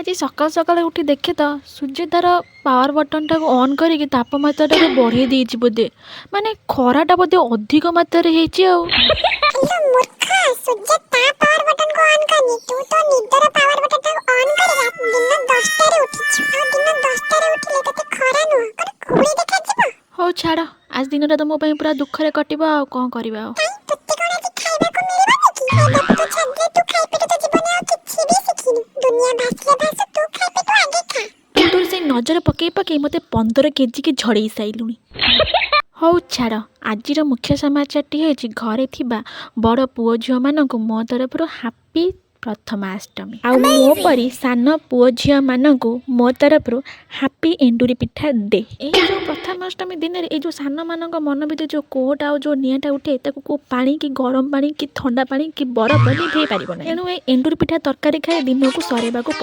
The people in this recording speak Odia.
ଆଜି ସକାଳୁ ସକାଳୁ ଉଠି ଦେଖେ ତ ସୂର୍ଯ୍ୟ ତାର ପାୱାର ବଟନଟାକୁ ଅନ୍ କରିକି ତାପମାତ୍ରାଟାକୁ ବଢ଼େଇ ଦେଇଛି ବୋଧେ। ମାନେ ଖରାଟା ବୋଧେ ଅଧିକ ମାତ୍ରାରେ ହେଇଛି ଆଉ। ଆଲୋ ମୂର୍ଖ, ସୂର୍ଯ୍ୟ ତା ପାୱାର ବଟନକୁ ଅନ୍ କରିନି। ତୁ ତୋ ନିଦର ପାୱାର ବଟନଟାକୁ ଅନ୍ କରି ଦିନ 10ଟାରେ ଉଠିଛୁ। ଆଉ ଦିନ 10ଟାରେ ଉଠିଲେ ତତେ ଖରା ନୁହଁ, କଣ କୁହୁଡ଼ି ଦେଖାଯିବ? ହଉ ଛାଡ଼, ଆଜି ଦିନଟା ତ ମୋ ପାଇଁ ପୁରା ଦୁଃଖରେ କଟିବ। ଆଉ କଣ କରିବା ଆଉ? କାଇଁ, ତୋତେ କଣ ଆଜି ଖାଇବାକୁ ମିଳିବନି କି? ଖାଇବାକୁ ତ ଛାଡ଼ିଲେ ତୁ ଖାଇ ପେଟ ତ ଜୀବନେ ଆଉ କିଛି ବି ଶିଖିନୁ। ଦୁନିଆ ଭାସିଲେ ଭାସୁ, ତୁ ଖାଇ ପେଟ ଆଗେ ଖା। ତୁ ତୋର ସେଇ ନଜର ପକେଇ ପକେଇ ମୋତେ 15 କେଜି କି ଝଡ଼େଇ ସାଇଲୁଣି। ହଉ ଛାଡ଼, ଆଜିର ମୁଖ୍ୟ ସମାଚାରଟି ହେଉଛି ଘରେ ଥିବା ବଡ଼ ପୁଅ ଝିଅମାନଙ୍କୁ ମୋ ତରଫରୁ ହାପି ପ୍ରଥମାଷ୍ଟମୀ, ଆଉ ମୋ ପରି ସାନ ପୁଅ ଝିଅମାନଙ୍କୁ ମୋ ତରଫରୁ ହାପି ଏଣ୍ଡୁରି ପିଠା ଡେ। ଏଇ ଯେଉଁ ପ୍ରଥମାଷ୍ଟମୀ ଦିନରେ ଏଇ ଯେଉଁ ସାନମାନଙ୍କ ମନ ଭିତରେ ଯେଉଁ କୋହଟା ଆଉ ଯେଉଁ ନିଆଁଟା ଉଠେ, ତାକୁ କେଉଁ ପାଣି କି ଗରମ ପାଣି କି ଥଣ୍ଡା ପାଣି କି ବରଫ ଲିଭେଇ ପାରିବ ନାହିଁ। ତେଣୁ ଏଇ ଏଣ୍ଡୁରି ପିଠା ତରକାରୀ ଖାଇ ଦିନକୁ ସରେଇବାକୁ ପଡ଼େ।